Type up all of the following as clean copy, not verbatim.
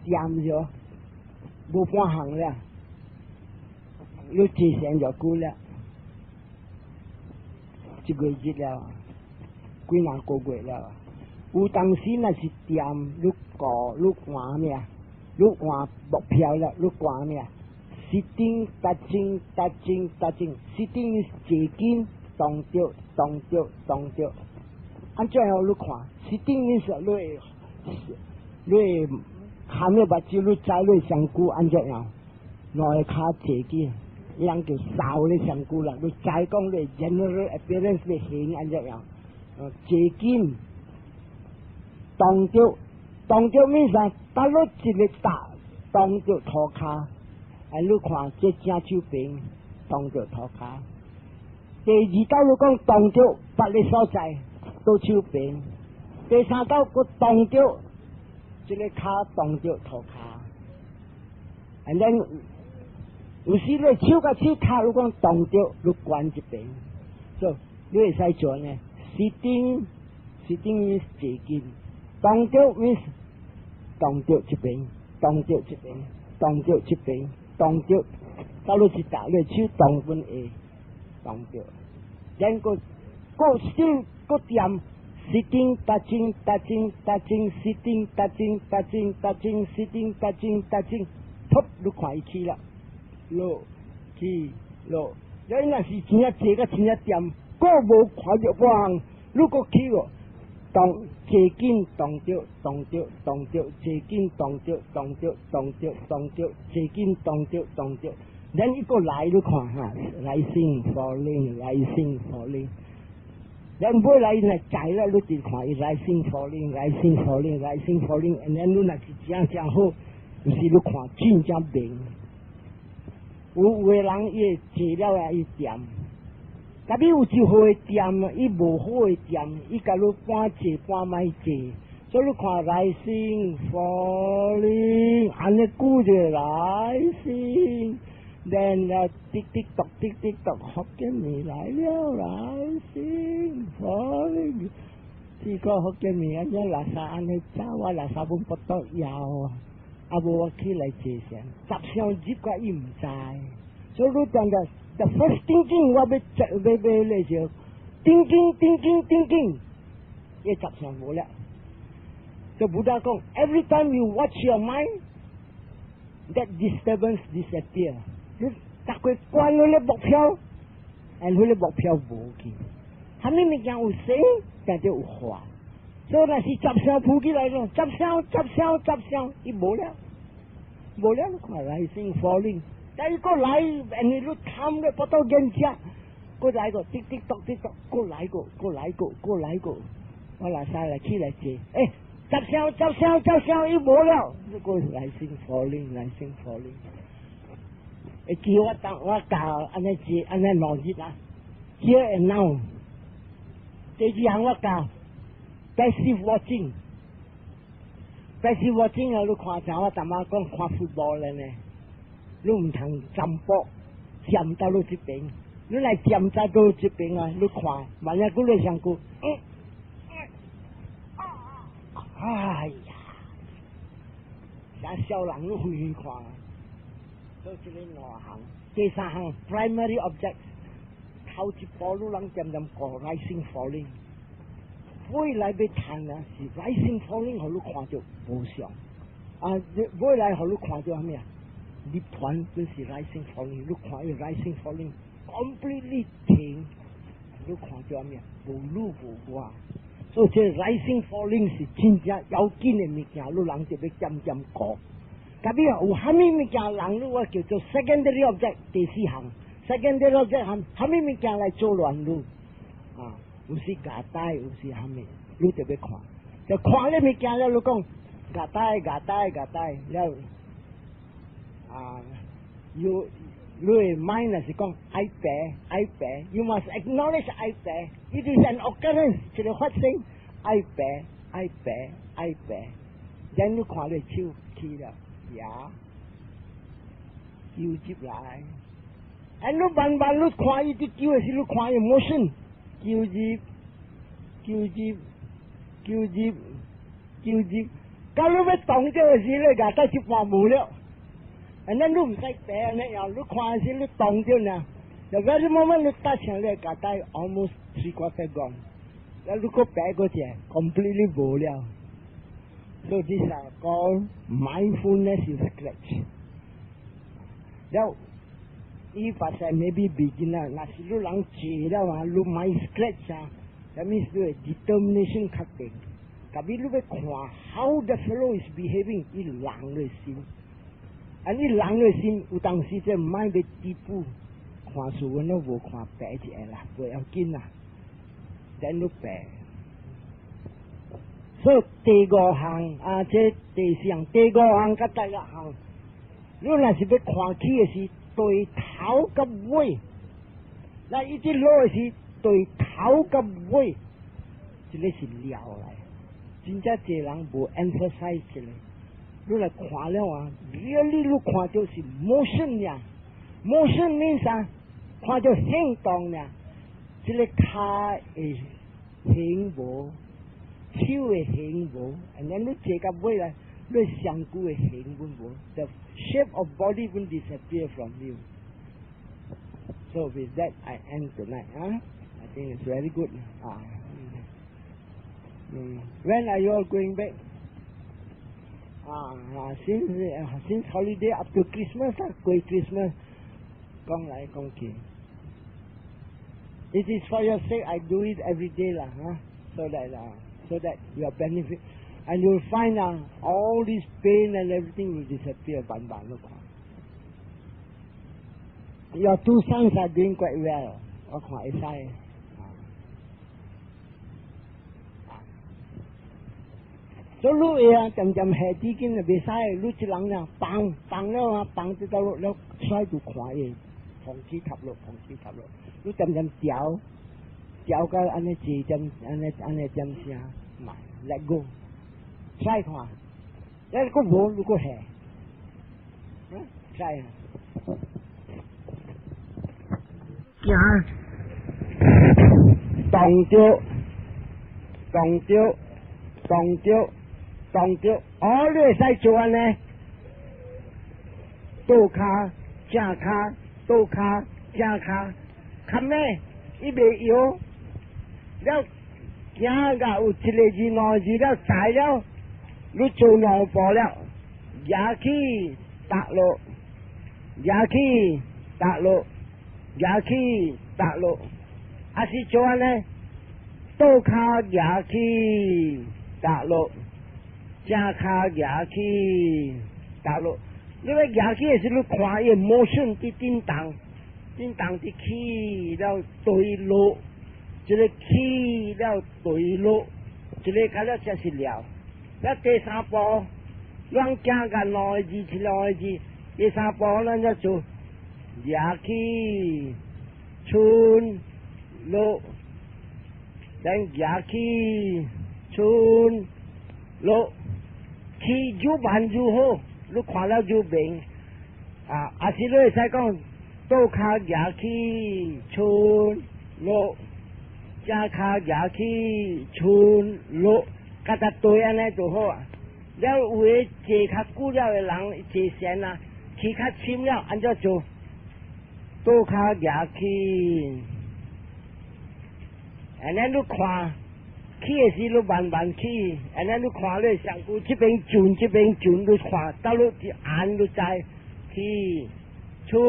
恬著，無半項了，你坐禪就久了，一個月了，幾若個月了。有當時若是恬，你顧你換咩啊？你換目標了，你換咩啊？Sitting touching touching touching sitting 坐緊，動著動著動著，按怎樣你看？Sitting 是你會你會含咧目睭，你知你身軀按怎樣？兩个跤坐緊，人叫掃咧身軀啦。你知講你 general appearance 你形按怎樣？坐緊，動著動著咩啥？打落一个搭動著塗跤，哎，你看這正手邊動著塗跤。第二道你講動著別个所在，倒手邊。第三道閣動著這个跤動著塗跤。And then 有時你手佮手跤，你講動著，你關一邊，所以你會使做呢？Sitting sitting means 坐緊，動著 means 動著這邊，動著這邊，動著這邊，動著，到你一搭，你手動分會動著，然後閣手閣恬，sitting touching touching touching sitting touching touching touching sitting touching touching，噗，你看伊起啦，落起落，你若是真正坐甲真正恬，閣無看著半項，你閣起喎。動坐緊動著動著動著，坐緊動著動著動著動著，坐緊動著動著，咱一個來你看哈，rising falling rising falling，咱尾來若知了，你就看伊 rising falling rising falling rising falling，and then 你若是真正好，有時你看真正明。有有的人伊會坐了啊，伊恬。特別有一好的恬，伊無好的恬，伊共你半坐半莫坐，所以你看 rising falling，按呢久就 rising，then 啊滴滴答滴滴答，福建麵來了，rising falling，這個福建麵按呢垃圾按呢走，我垃圾阮腹肚枵，啊無我起來坐禪，雜想入個伊毋知，所以你當個。The first thinking 我欲欲欲咧就 thinking thinking thinking，伊雜想無了。就 Buddha 講，every time you watch your mind，that disturbance disappear。你逐個關彼个目標，and 彼个目標無去。啥物物件有生，定著有化。所以若是雜想浮起來咯，雜想雜想雜想，伊無了，無了，你看 rising falling。但伊閣來，因為你貪咧，腹肚見食，閣來個滴滴答滴答，閣來個，閣來個，閣來個，我來使來起來坐，欸，雜想雜想雜想，伊無了，你閣 rising falling rising falling。會記我當我教按呢坐，按呢兩日啊，here and now。第二項我教 passive watching，passive watching 啊，你看像我淡仔講看 football 咧呢。你毋通占卜，站到你這邊，你來站在到這邊啊！你看，萬一佫你上句，哎呀，像小人你回去看，所以這个兩項，第三項 primary object，頭一步你人漸漸過 rising falling，未來欲趁啊是 rising falling，予你看著無常，啊，未來予你看著啥物啊？涅槃就是 rising falling，你看伊 rising falling，completely 停，你看著啥物啊？無汝無我，所以這 rising falling 是真正要緊的物件，你人就欲漸漸過。特別有啥物物件人，你我叫做 secondary object 第四項，secondary object 含啥物物件來做亂你啊？有時夾帶，有時啥物，你就欲看，就看咧物件了，你講夾帶夾帶夾帶了。啊，you 你的 mind 是講愛病愛病，you must acknowledge 愛病，it is an occurrence 一個發生，愛病愛病愛病，然你看你手起了，呀，揪入來，啊，你慢慢你看伊佇揪的時，你看伊 motion，揪入，揪入，揪入，揪入，到你欲動著的時，你額帶一半無了。And then 你毋使爬按呢樣，你看時你動著呢。The very moment 你touch 你額帶 almost three quarter gone。了你閣爬過一 completely 無了。So this are called mindfulness in scratch。了，伊發現 maybe beginner，若是你人坐了啊，你 mind scratch 啊，that means 你 determination 較定。特別你欲看 how the fellow is behaving，伊人的心，啊，你人的心有當時這 mind 欲滴步，看書阮攏無看白一個啦，不要緊啦，等你白。所以第五項啊，這第四項、第五項佮第六項，你若是欲看起的是對頭佮尾，那一直落的是對頭佮尾，這个是了來。真正濟人無 emphasize 這个，你來看了啊，really 你看著是 motion 呀，motion means 啥？看著行動呀，這个跤會形無，手會形無，and then 你坐到尾來，你身軀會形攏無，the shape of body will disappear from you. So with that, I end tonight. Huh? I think it's very good. Ah. When are you all going back? Ah, since holiday up to Christmas 啊，過 Christmas 講來講去。It is for your sake I do it every day lah, huh? So that you are benefit, and you'll find all this pain and everything will disappear 慢慢咯。Your two sons are doing quite well，我看會使。啊啊，所以你會啊，漸漸下資金就袂使，你一人啊放放了啊，放直到落了，甩就看伊，放起塔落，放起塔落，你漸漸調調到按呢一點，按呢按呢點聲，嘛，let go，甩看，一個無你閣下，嗯，甩啊。行，動著，動著，動著，動著，哦，你會使做按呢？倒跤，正跤，倒跤，正跤，較咩？伊袂搖，了行到有一个字兩个字了，知了，你做兩步了，舉起踏落，舉起踏落。舉起踏落，還是做按呢？倒跤舉起踏落，正跤舉起踏落。你欲舉起的時，你看伊 motion 佇振動，振動佇起了對落，這个起了對落，這个較了才是了。了第三步，咱行個兩个字，一兩個字，第三步咱才做。舉起，春落，等舉起，春落，起愈慢愈好，你看了愈明。啊，還是你會使講，倒跤舉起，春落，正跤舉起，春落，佮他對按呢就好啊。了有的坐較久了的人，坐禪啊，起較深了，按怎做？倒跤舉起，按呢你看，起的時你慢慢起，按呢你看你身軀這邊轉這邊轉，你看到你一按你知起，春，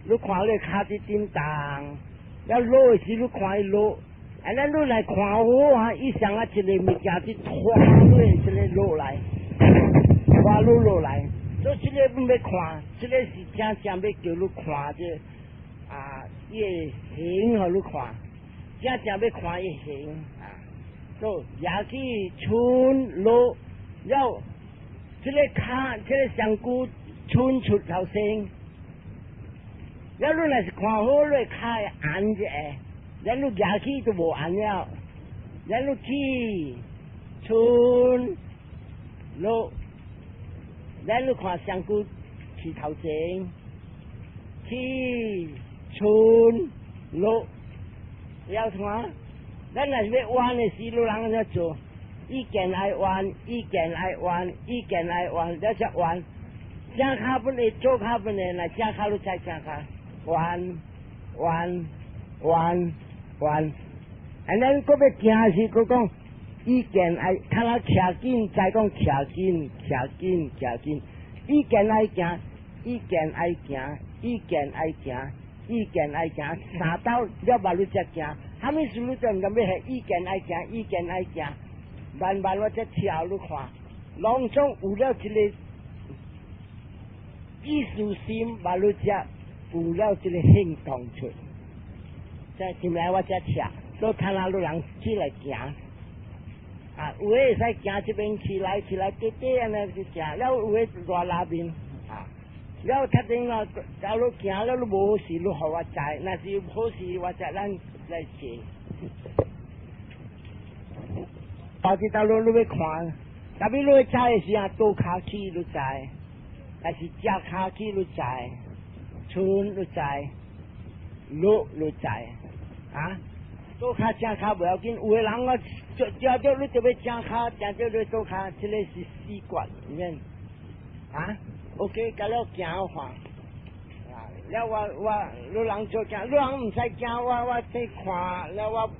你看你跤佇振動，了落的時你看伊落，按呢你來看好啊，伊像啊一個物件佇拖落，這个落來，拖落落來。所以這个欲看，這个是正正欲叫你看這啊，伊的形予你看，正正欲看伊形啊。所以舉起春落了，這个跤，這个身軀伸出頭先，了你若是看好你跤會按一下，了你舉起就無按了，了你起春落。咱你看身軀去頭前，起春落，曉看？咱若是欲彎的時，你人按怎做？意見愛彎，意見愛彎，意見愛彎，了才彎。正跤本會左跤本會，若正跤你再正跤，彎彎彎彎。And then 閣欲行時，閣講意見愛，較來徛緊，再講徛緊，徛緊，徛緊。意見愛行，意見愛行，意見愛行，意見愛行，三兜了嘛你才行。啥物事你就毋敢欲係意見愛行，意見愛行。慢慢我才跳你看，攏總有了這個意思心，嘛你才有了這個行動出。在今來我才跳，所以看下你人起來行。啊，有的會使行這邊起來起來，短短按呢就行，了有的蹩內面啊，了較陣啊，假如行了你無好勢，你予我知，若是有好勢，我才咱來坐。到這道路你欲看，特別你欲知的時啊，倒跤起你知，還是正跤起你知，春你知，落你知，啊？倒跤正跤無要緊，有的人我食著你就欲正跤，食著你倒跤，這個是習慣，免啊？OK，甲了行看，啊，了我我你人做行，你人毋使驚我，我去看了我。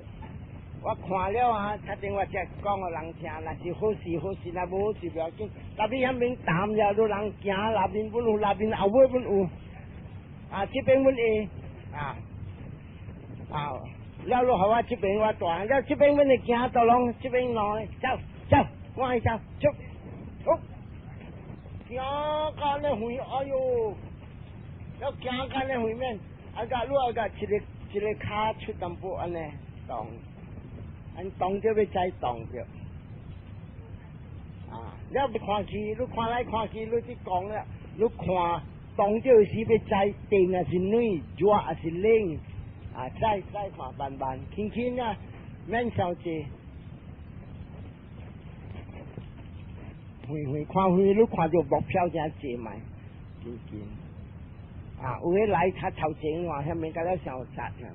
我看了啊，較陣我才講予人聽，若是好勢好勢，若無好勢不要緊。特別遐邊淡了，你人行內面本有，內面後尾本有，啊，這邊本會，啊，啊，了你予我這邊我帶，了這邊阮會行到攏，這邊路走走，趕緊走，出，出，行到咧遠，哎喲，了行到咧遠面，啊個你啊個一个一个跤出淡薄按呢動。按動著欲知動著，啊！了欲看去，你看來看去，你去講了，你看動著時欲知電抑是軟，熱抑是冷，啊！再再看慢慢輕輕啊，免傷濟。遠遠看遠，你看著目標誠濟嘛，緊緊。啊，有的來較頭前話，遐面敢若傷雜啊。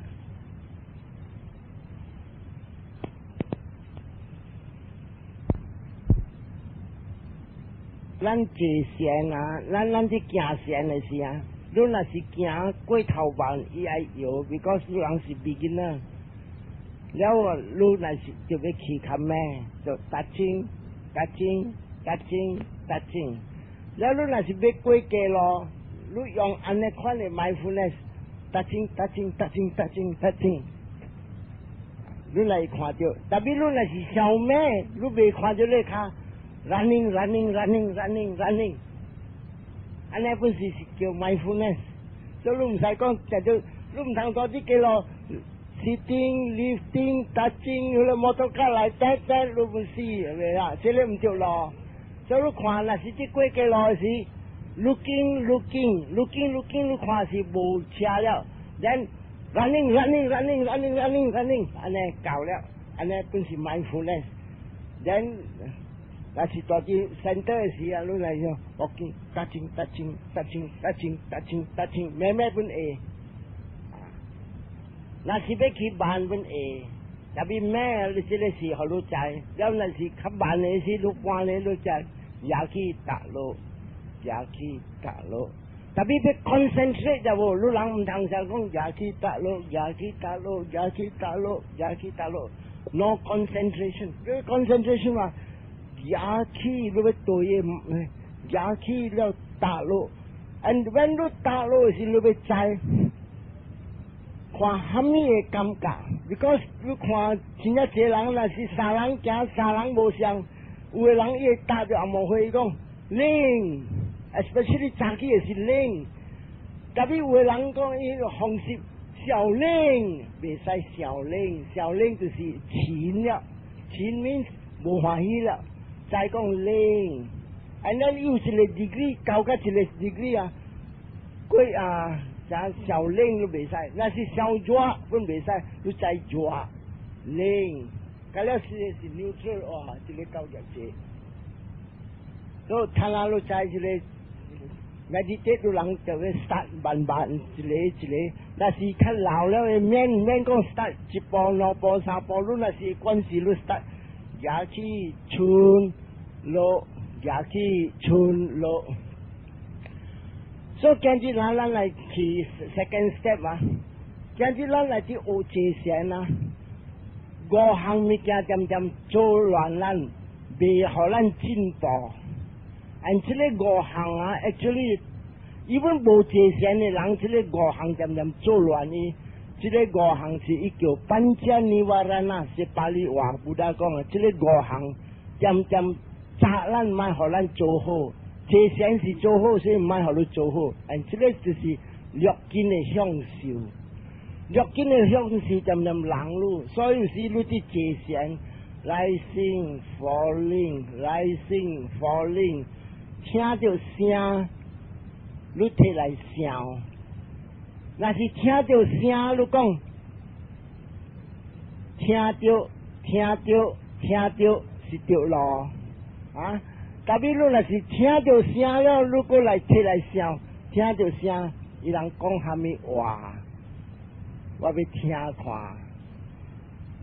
咱坐禪啊，咱咱這行禪的時啊，你若是行過頭慢，伊愛搖，because 你人是 beginner。了，你若是就欲去較慢，就踏正、踏正、踏正、踏正。了，你若是欲過街路，你用按呢款的 mindfulness，踏正、踏正、踏正、踏正、踏正。你來看著，特別你若是傷慢，你袂看著你跤。running running running running running，按呢本是是叫 mindfulness，所以你毋使講，就做你毋通蹛佇街路，sitting lifting touching，彼個摩托車來帶帶，你毋死袂啦，這个毋對路。所以你看，若是這過街路時，looking looking looking looking，你看是無車了，then running running running running running running，按呢夠了，按呢本是 mindfulness，then 若是蹛佇 center 的時啊，你來說，walking，踏正踏正踏正踏正踏正踏正，慢慢本會。啊，若是欲去慢本會，特別慢，你這个是予你知，了若是較慢的時，你趕咧你知，舉起踏落，舉起踏落。特別欲 concentrate 就無，你人毋通想講舉起踏落，舉起踏落，舉起踏落，舉起踏落，no concentration，你 concentration 嘛？舉起你欲對的，舉起了踏落，and when 你踏落時，你欲知看啥物的感覺，because 你看真正濟人若是三人行，三人無相，有的人伊會踏著紅毛花講冷，especially 早起的是冷，特別有的人講伊個方式小冷，袂使小冷，小冷就是勤了，勤 means 無歡喜了。再講冷，and then 有一個 degree 高過一個 degree 啊，過啊，像小冷都袂使，若是小熱本袂使，你再熱冷，甲了是是 neutral 哇，這個高級濟。所以聽下你知這個 meditate 都人就會 start 慢慢一個一個，若是較老了的免免講 start 一步兩步三步，你若是關係你 start。舉起伸落，舉起伸落。所以今日咱來去 second step 啊，今日咱來佇學坐禪啊，五項物件恬恬做亂咱，袂予咱進步。And 這个五項啊，actually， even 無坐禪的人，這个五項恬恬做亂伊。這个五項是伊叫 panca nivarana，是巴利話 Buddha 講的。這个五項恬恬阻咱莫予咱做好。坐禪是做好，所以莫予你做好。And 這个就是六根的享受，六根的享受恬恬人汝，所以是你佇坐禪，rising falling rising falling，聽著聲，你提來想。若是聽著聲，你講聽著聽著聽著是著路啊！特別你若是聽著聲了，你閣來提來想，聽著聲，伊人講啥物話，我欲聽看。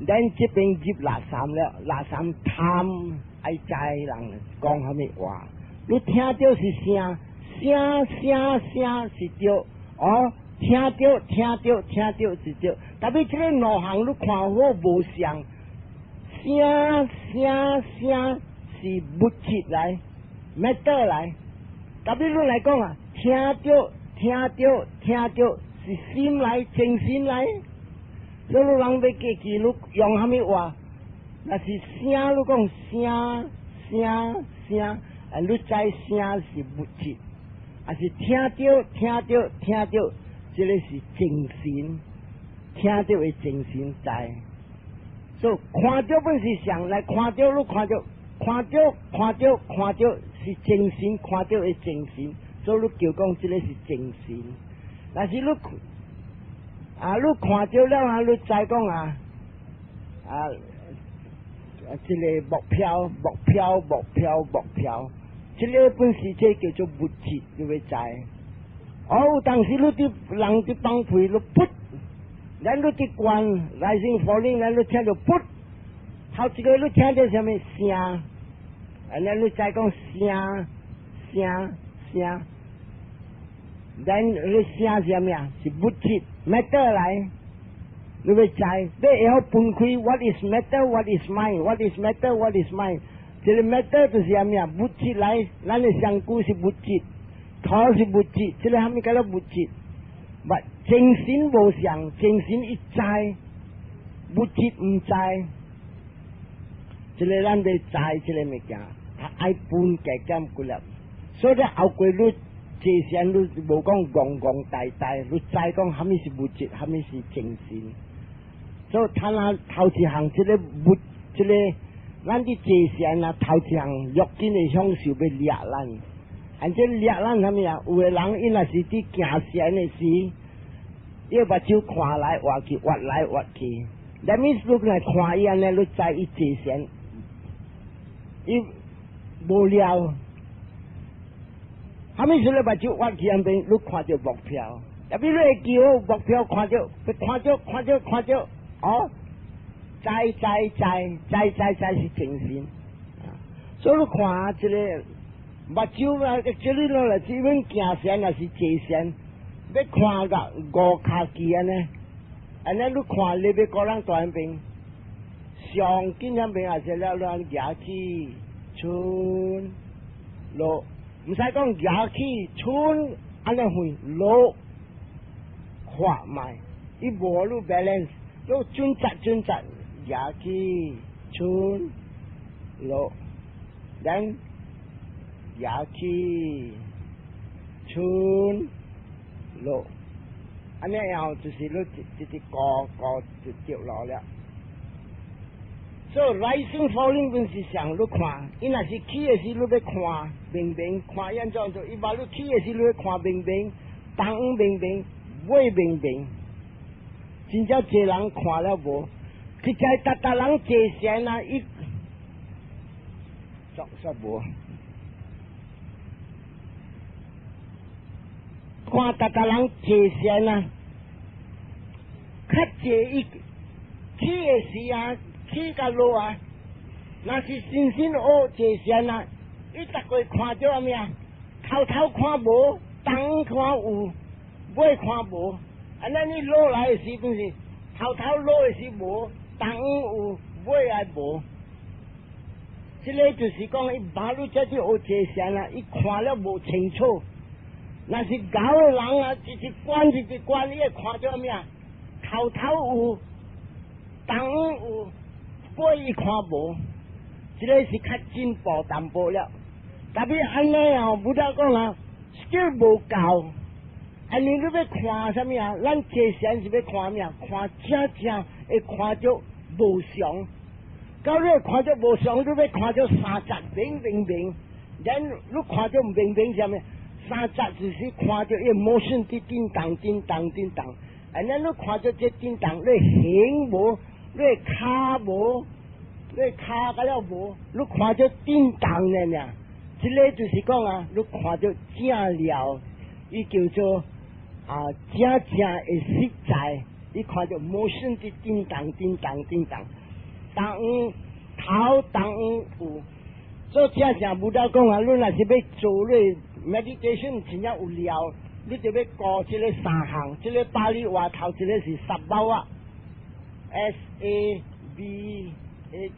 咱這邊入垃圾了，垃圾貪愛知人講啥物話，你聽著是聲，聲聲聲是著哦。聽著聽著聽著是著，特別這个兩項你看好無相，聲聲聲是物質來，matter 來。特別你來講啊，聽著聽著聽著是心來，精神來。所以人欲記記錄用啥物話，若是聲你講聲聲聲，啊你知聲是物質，還是聽著聽著聽著？這个是精神，聽著的精神在。所以看著本是相來，看著你看著，看著看著看著是精神，看著的精神，所以你叫講這个是精神。若是你啊，你看著了啊，你知講啊啊，這个目標目標目標目標，這个本是這叫做物質，你欲知。哦，當時你佇人佇放屁，你噗，咱你佇觀 rising falling，咱你聽著噗，頭一个你聽著啥物聲，按呢你知講聲聲聲，咱你聲是啥物啊？是物質 matter 來，你欲知，你會曉分開 what is matter，what is mind，what is matter，what is mind。這个 matter 就是啥物啊？物質來，咱的身軀是物質。土是物質，這个蝦米叫做物質？But 精神無相，精神伊知，物質毋知。這个咱欲知這个物件，愛分加減幾粒。所以後過你坐禪，你無講戇戇呆呆，你知講蝦米是物質，蝦米是精神。所以他那頭一項這个物，這个咱佇坐禪啊，頭一項六根的享受欲掠咱。按這掠咱啥物啊？有的人伊若是佇行禪的時，伊目睭看來活去，活來活去。That means 你來看伊按呢，你知伊坐禪，伊無聊。啥物事你目睭活去按邊，你看著目標。特別你會記好目標，看著，看著，看著，看著，哦，知知知知知知是精神。所以你看這个目睭啊，這裡落來，基本行禪也是坐禪，欲看甲五跤機按呢，按呢你看你欲個人大邊，上緊遐邊也是了，咱舉起伸落，毋使講舉起伸按呢去落看覓，伊無你 balance，你準則準則舉起伸落，咱舉起伸落，按呢樣就是你一直高高就掉落了。所以 rising falling 本是上你看，伊若是起的時你欲看明明看按怎做，伊話你起的時你欲看明明，東明明，尾明明，真正濟人看了無？實在逐逐人坐禪啊，伊作煞無。看逐逐人坐禪啊，較濟伊起的時啊，起甲落啊，若是真心學坐禪啊，伊逐個看著啥物啊？頭頭看無，東看有，尾看無。按呢你落來的時陣是頭頭落的時無，東有，尾也無。這个就是講，伊馬路這去學坐禪啊，伊看了無清楚。若是𠢕的人啊，一一關一一關，你會看著啥物啊？頭頭有，東有，尾伊看無。這个是較進步淡薄了。特別按呢哦，Buddha 講啊，skill 無夠。按呢你欲看啥物啊？咱坐禪是欲看啥物啊？看正正會看著無常。到你看著無常，你欲看著三節明明明。咱你看著明明啥物？三節就是看著伊 motion 佇震動、震動、震動。按呢你看著這震動，你形無，你跤無，你跤甲了無，你看著震動爾爾。這个就是講啊，你看著正了，伊叫做啊正正的實在。你看著 motion 佇震動、震動、震動，東頭東有。所以正正 Buddha 講啊，你若是欲做你 meditation 真正有料，你就欲顧這个三項，這个巴利話頭一个是 sabhava，S A B H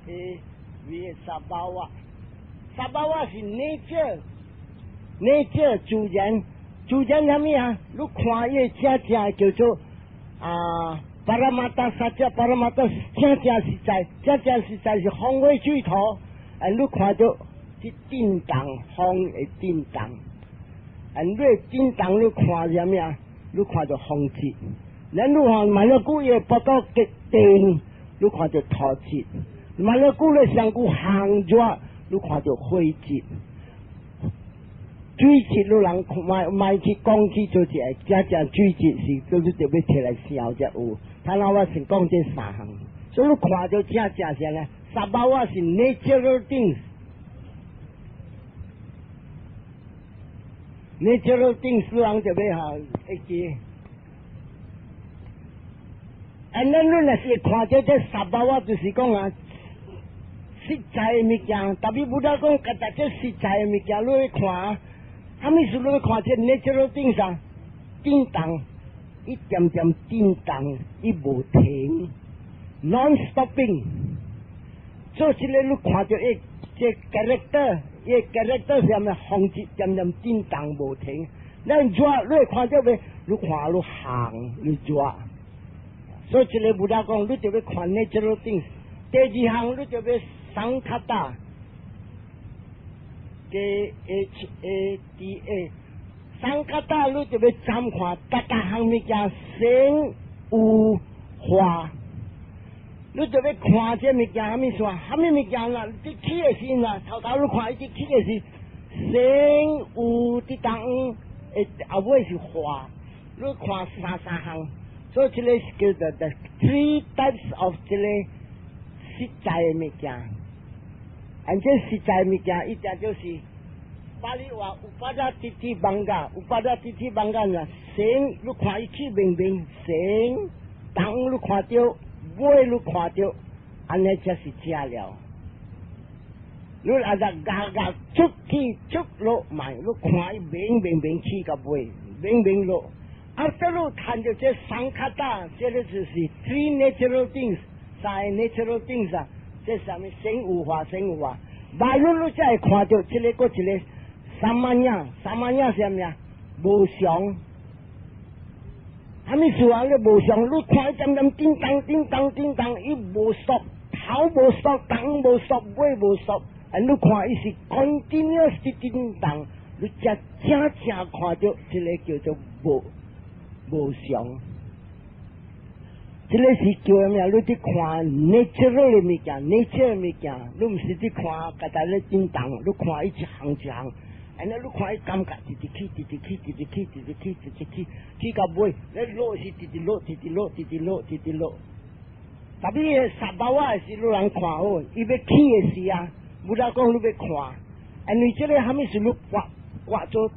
A V sabhava，sabhava 是 nature，nature 自然，自然啥物啊？你看伊正正叫做啊，paramattha sacca，paramattha 正正實在，正正實在是風火水土，啊，你看著佇震動，風會震動，啊，你震動你看啥物啊？你看著風質，咱你看萬了久伊會腹肚結電，你看著土質，萬了久你身軀烘熱，你看著火質。水質你人莫莫去講去做一个，真正水質是叫你著欲提來燒才有。頭先我先講這三項，所以你看著正正啥呢？sabhava 是 natural things。natural things 人就欲哈會記。按呢你若是看著這 sabhava，就是講啊，實在的物件，特別 Buddha 講，佮這實在的物件，你欲看，啥物事你欲看這 natural things 啊？震動，一點點震動，伊無停，non-stopping。做這个你看著伊這 character，伊 character 是啥物？風一點點震動無停。咱熱，你會看著未？你看你行，你熱。所以這个 Buddha 講，你就欲看 natural things。第二項，你就欲 sankhata，K H A T A，sankhata 你就欲參看，逐逐項物件生有化，你就欲看這物件啥物事？啥物物件啦？佇起的時啦，頭頭你看伊佇起的時，生有佇當，會後尾是化，你看三三項。所以這个是叫做 the three types of 這个實在的物件。按這實在物件，伊定就是巴利話 upada thiti bhanga，upada thiti bhanga 呢，生你看伊起明明生，當你看著，尾你看著，按呢才是正了。你若是夾夾出去出落嘛，你看伊明明明起到尾，明明落。啊，這你談著這 sankhata，這个就是 three natural things，三个 natural things 啊，這啥物生有化，生有化。萬一你才會看著這个閣一个 samanya，samanya 是啥物啊？無常。啥物事啊？你無常，你看伊點點叮當叮當叮當，伊無 stop，頭無 stop，東無 stop，尾無 stop，啊！你看伊是 continuous 叮當，你才正正看著這个叫做無無常。這个是叫啥物啊？你佇看 natural 的物件，nature 的物件，你毋是佇看家己咧叮當，你看伊一項一項。按呢你看伊感覺直直起，直直起，直直起，直直起，直直起，起到尾，咧落是直直落，直直落，直直落，直直落。特別 sabhava 的時，你人看好，伊欲起的時啊，Buddha 講你欲看，因為這个啥物事你掛掛做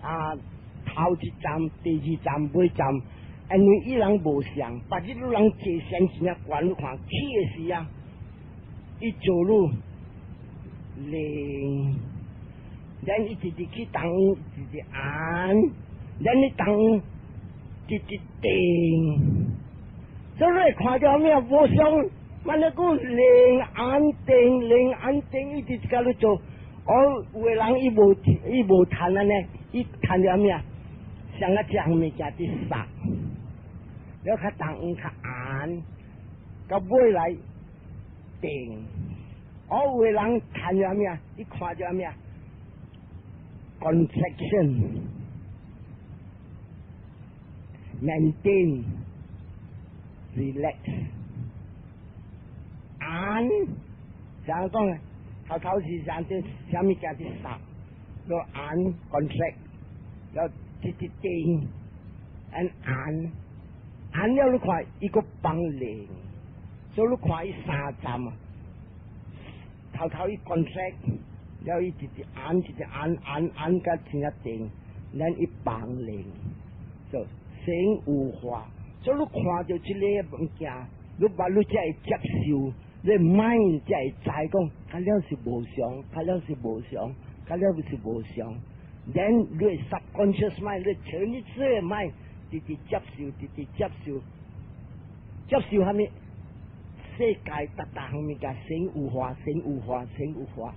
啊頭一站、第二站、尾站，因為伊人無相，別日你人坐禪真正懸，你看起的時啊，伊做路靈，咱伊直直去動，直直按，咱你動，直直定。所以你看著咩無常，萬一講靈按定，靈按定，伊直直共你做。哦，有的人伊無趁按呢，伊趁著咩啊？像個這項物件佇殺，了較動較按，到尾來定。哦，有的人趁著咩啊？伊看著咩啊？Contraction，maintain，relax，按，像講頭頭是像這啥物件佇殺，了按 contract，了直直定，按按，按了你看伊閣放靈，所以你看伊三站啊，頭頭伊 contract，了伊直直按，直直按按按甲真正定，咱伊放靈，就成有化。所以你看著這个物件，你把你才會接受，你 mind 才會知講，較了是無常，較了是無常，較了是無常。then 你 subconscious mind，你潛意識的 mind，直直接受，直直接受，接受蝦米？世界逐逐項物件成有化，成有化，成有化。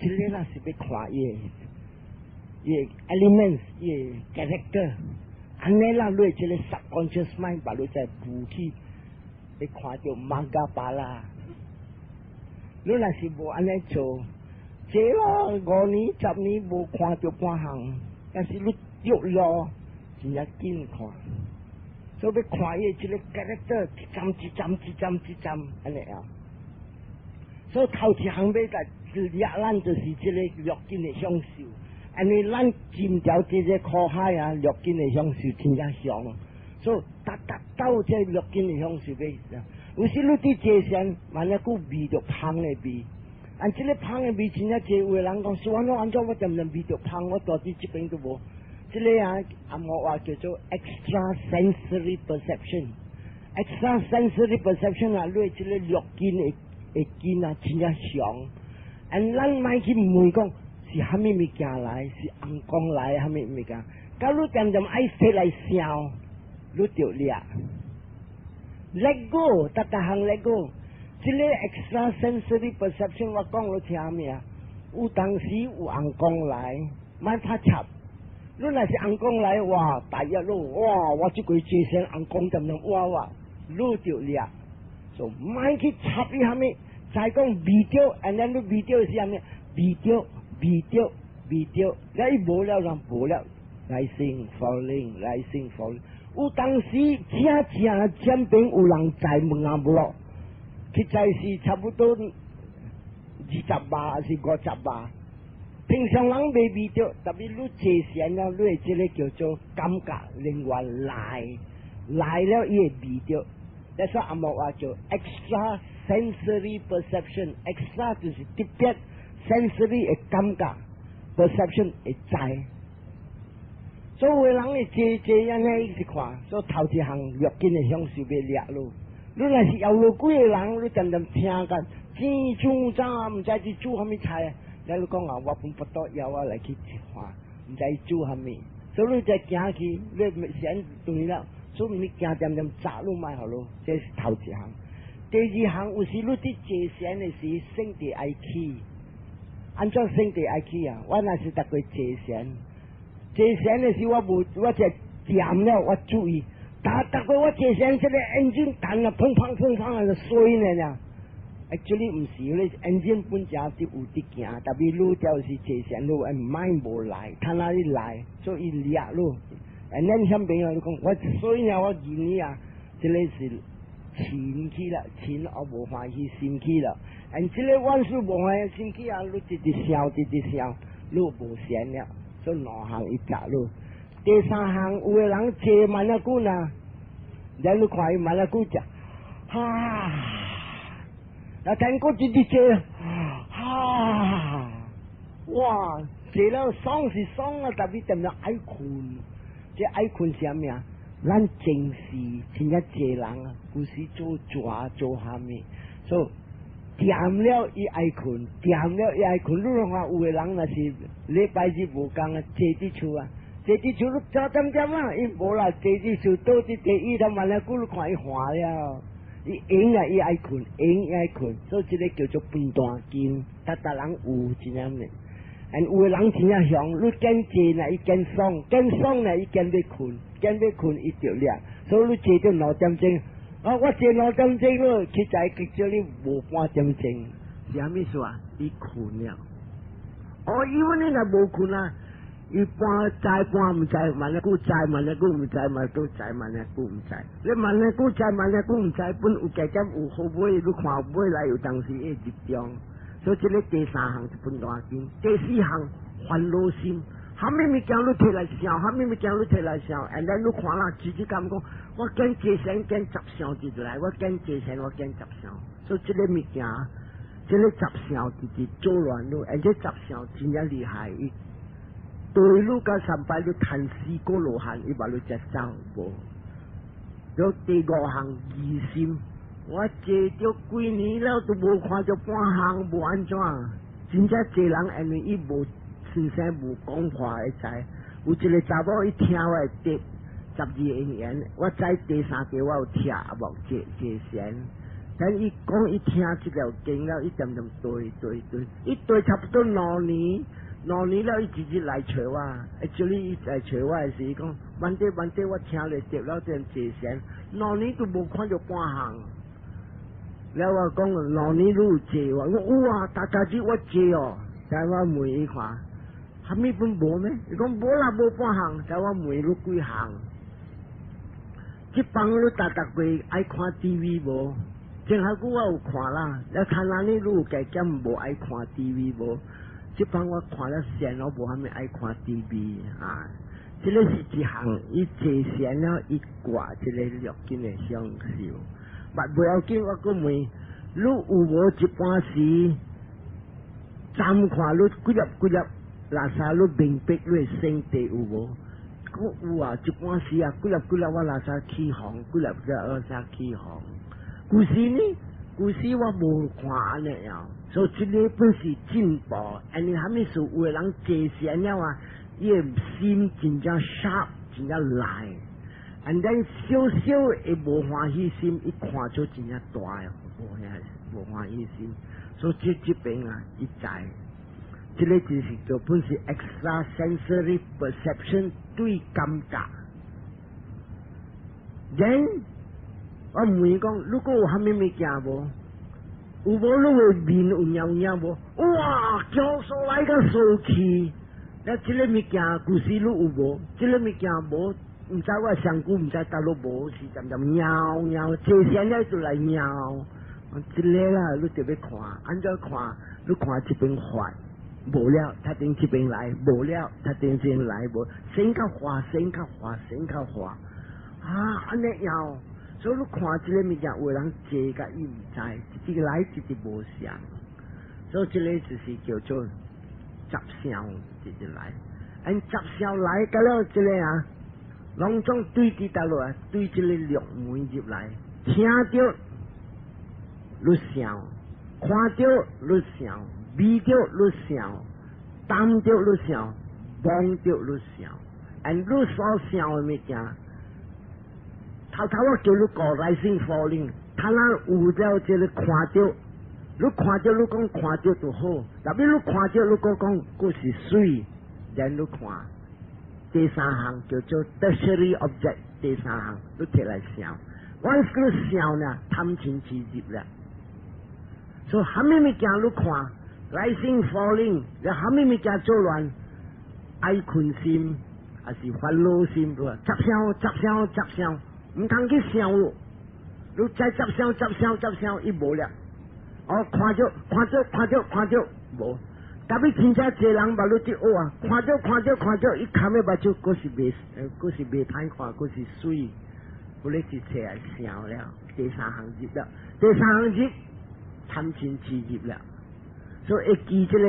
這个咱是欲看伊的，伊的 elements，伊的 character。按呢啦，你這个 subconscious mind 把你再補去，會看著 magga phala。你若是無按呢做，這咯5年10年無看著半項，但是你著路真正緊看。所以欲看伊這个 character 一針一針一針一針按呢啊。所以頭一項欲來掠咱就是這个六根的享受。因為咱進條這个苦海啊，六根的享受真正強，所以逐逐到這六根的享受欲，有時你佇坐禪，萬一閣聞著芳的味，按這个芳的味真正濟，有的人講說，我按怎我恬恬聞著芳，我蹛佇這邊都無。這个啊，紅毛話叫做 extra sensory perception。extra sensory perception 啊，你這个六根的的根啊，真正強。按咱莫去問講是蝦米物件來，是紅光來蝦米物件？假如恬恬愛摕來想，你著掠。Let go，逐逐項 let go。這个 extra sensory perception 我講你聽咩啊？有當時有紅光來，莫拍插。你若是紅光來，哇，大一路，哇，我這個坐禪紅光恬恬，哇哇，你著掠。就莫去插伊蝦米，再講聞著，and then 你聞著是蝦米？聞著。聞著，聞著，你無了人無了，rising falling rising falling。有當時正正前邊有人在問啊無咯？實在是差不多20碼還是50碼。平常人袂聞著，特別你坐禪了，你會這个叫做感覺另外來來了，伊會聞著。那所以紅毛話叫 extra sensory perception，extra 就是特別。sensory 的感覺，perception 會知。所有人會坐坐按呢一直看，所以頭一項六根的享受欲掠咯。你若是猶路幾個人，你恬恬聽緊，煎煮早毋知佇煮蝦米菜，你你講啊，我分腹肚枵啊來去看，毋知煮蝦米，所以你才行去，你先對了，所以物件恬恬炸攏莫予咯，這是頭一項。第二項有時你佇坐禪的時，身體愛起。按怎身體愛起啊？我若是逐過坐禪，坐禪的時我無我就恬了，我注意，逐逐過我坐禪，這个 engine 彈啊，砰砰砰砰啊，就衰呢爾。Actually 毋是，你 engine 本正佇有佇行，特別你就是坐禪，你 mind 無來，他哪裡來，所以掠你。and 咱遐邊啊，你講我所以啊，我認你啊，這个是凊去了，凊我無歡喜心去了。and 這个萬事無歡喜心去啊，你直直想，直直想，你無禪了，所以兩項伊食你。第三項有的人坐慢仔久呢，咱你看伊慢仔久食，哈，啊，聽過直直坐，哈，哇，坐了爽是爽啊，特別恬恬愛睏，這愛睏是啥物啊？咱前世真正濟人啊，有時做蛇做蝦米，所以恬了伊愛睏，恬了伊愛睏。你看有的人若是禮拜日無工啊，坐佇厝啊，坐佇厝你走點點啊，伊無啦，坐佇厝倒佇地椅頭慢咧，久你看伊寒了，伊閒啊伊愛睏，閒伊愛睏，所以這个叫做分段經，逐逐人有真正的。And 有的人真正凶，你見坐呢伊見爽，見爽呢伊見欲睏，見欲睏伊就掠，所以你坐到2點鐘，啊，我坐兩點鐘咯，其實叫你無半點鐘，是啥物事啊？伊睏了。哦，因為你若無睏啊，伊半知半毋知，萬一久知，萬一久毋知，萬都知，萬一久毋知。你萬一久知，萬一久毋知，本有加減有好尾，你看尾來有當時會入中。所以這个第三項是分段經，第四項煩惱心，啥物物件你提來想，啥物物件你提來想，and then 你看啦，直直感覺，我見坐禪見雜想直來，我見坐禪我見雜想，所以這个物件，這个雜想直直做亂你，而且雜想真正厲害，伊對你甲三擺你趁四果羅漢，伊把你接走無。有第五項疑心。我坐著幾年了都無看著半項，無按怎。真正濟人因為伊無先生無講話會知。有一個查某伊聽我的第十二因緣，我知第三個我有聽無坐坐禪。但伊講伊聽這條經了，伊漸漸對對對，伊對差不多兩年，兩年了伊直直來揣我，這裡伊來揣我的時，伊講，萬底萬底我聽了得了這坐禪，兩年都無看著半項。了我講兩年你有坐無？我有啊，逐逐日我坐哦。但我問伊看，啥物本無咩？伊講無啦，無半項。但我問你幾項？這幫你逐逐月愛看 TV 無？前下久我有看啦，了看哪裡你有加減無愛看 TV 無？這幫我看了線，我無啥物愛看 TV 啊。這个是一項，伊坐禪了，伊掛這个六根的享受。但不要緊，我閣問，你有無一半時暫看你幾粒幾粒垃圾，你明白你的身體有無？閣有啊，一半時啊，幾粒幾粒我垃圾起紅，幾粒幾粒垃圾起紅。古時呢？古時我無看按呢樣，所以這个本是進步。因為啥物事有的人坐禪了啊，伊的心真正 sharp，真正來。And then 小小的無歡喜心，伊看出真正大的無遐無歡喜心，所以這這邊啊，伊知，這个就是做本是 extra sensory perception 對感覺。Then 我問伊講，如果有啥物物件無？有無你的面有貓影無？哇！叫出來個臊氣，那這个物件舊時你有無？這个物件無。毋知我上久毋知佗落無，是漸漸貓貓，坐禪了就來貓。這个啦，你就欲看，按怎看？你看這邊發，無了，他頂這邊來，無了，他頂這邊來，無，先較化，先較化，先較化。啊，按呢樣，所以你看這个物件，有人坐甲伊毋知，一直來一直無相。所以這个就是叫做雜想，一直來。按雜想來，甲了這个啊。攏總對佇佗落啊，對這个六門入來，聽著你想，看著你想，味著你想，聞著你想，摸著你想，and 你所想的物件，頭頭我叫你講 rising falling，他若有了這个看著，你看著你講看著就好，特別你看著你閣講閣是媠，然你看。第三項叫做 tertiary object，第三項你提來想，once 你想呢，貪嗔癡入了。所以啥物物件你看，rising falling，你啥物物件做亂，愛睏心，還是煩惱心，對吧？雜想雜想雜想，毋通去想咯。你再雜想雜想雜想，伊無了。哦，看著看著看著看著無。特別真正濟人目你佇學啊，看著看著看著，伊含的目睭閣是袂，閣是袂歹看，閣是媠，有咧一切來想了，第三項入了，第三項入貪嗔癡入了，所以會記這個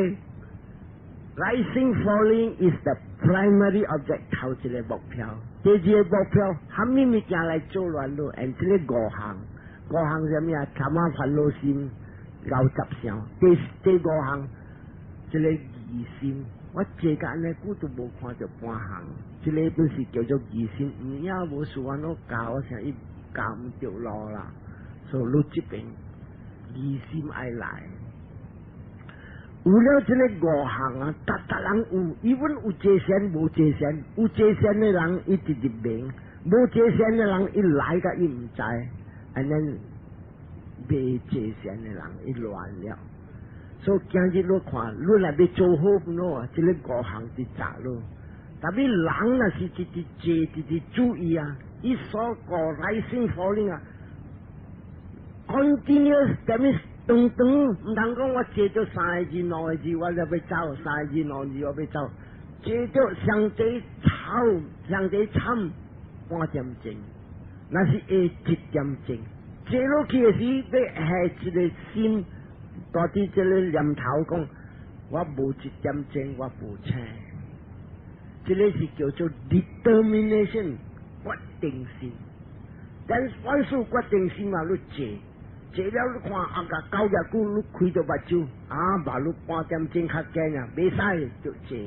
rising falling is the primary object 頭一個目標，第二個目標，啥物物件來做亂咯？and 這个五項，五項啥物啊？貪啊煩惱心， 50相。第五項，這个疑心，我坐甲按呢久都無看著半項，這个本是叫做疑心，毋影無事按怎教，我想伊教毋著路啦，所以你這邊疑心愛來。有了這个五項啊，逐逐人有，伊阮有坐禪無坐禪，有坐禪的人伊直直明，無坐禪的人伊來甲伊毋知，按呢未坐禪的人伊亂了。所以今日你看，你若欲做好喏啊，這个五項佇雜咯。特別人若是直直坐，直直注意啊，伊所個 rising falling 啊，continuous，that means 長長，毋通講我坐著三個字兩個字，我就欲走，三個字兩個字我欲走，坐著上濟吵，上濟慘半點鐘，若是下一點鐘，坐落去的時，欲下一个心，蹛佇這个念頭講，我無一點鐘我無醒，這个是叫做 determination 決定性。但凡事決定性嘛，你坐。坐了你看啊個九日久，你開著目睭，啊，嘛你半點鐘較緊啊，袂使就坐。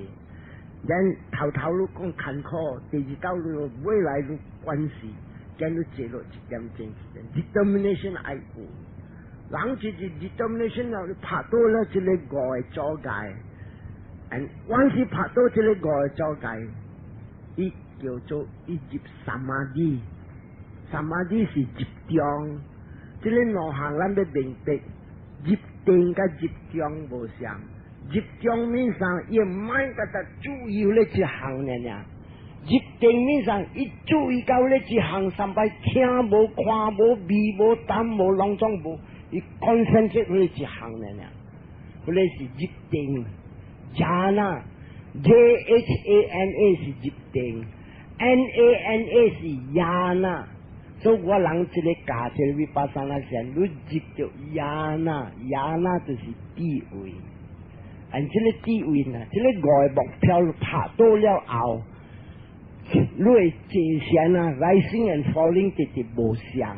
咱頭頭你講艱苦，第二道你未來你關係，將你坐落一點鐘，determination 愛有。人就是 determination 了，你拍倒了這个五个阻礙，and 凡是拍倒這个五个阻礙，伊叫做伊入 samadhi，samadhi 是入定。這个兩項咱欲明白，入定佮入定無相。入定面上，伊莫共他注意咧一項爾爾。入定面上，伊注意到咧一項，三擺聽無、看無、味無、淡無、攏總無，伊 concentrate 咧一項爾爾。彼个是入定，jhana，J H A N A 是入定，N A N A 是 yana。所以我人這个教這个 vipassana 禪，你入著 yana，yana 就是智慧。按這个智慧呢，這个五个目標拍倒了後，你會坐禪啊，rising and falling 直直無相。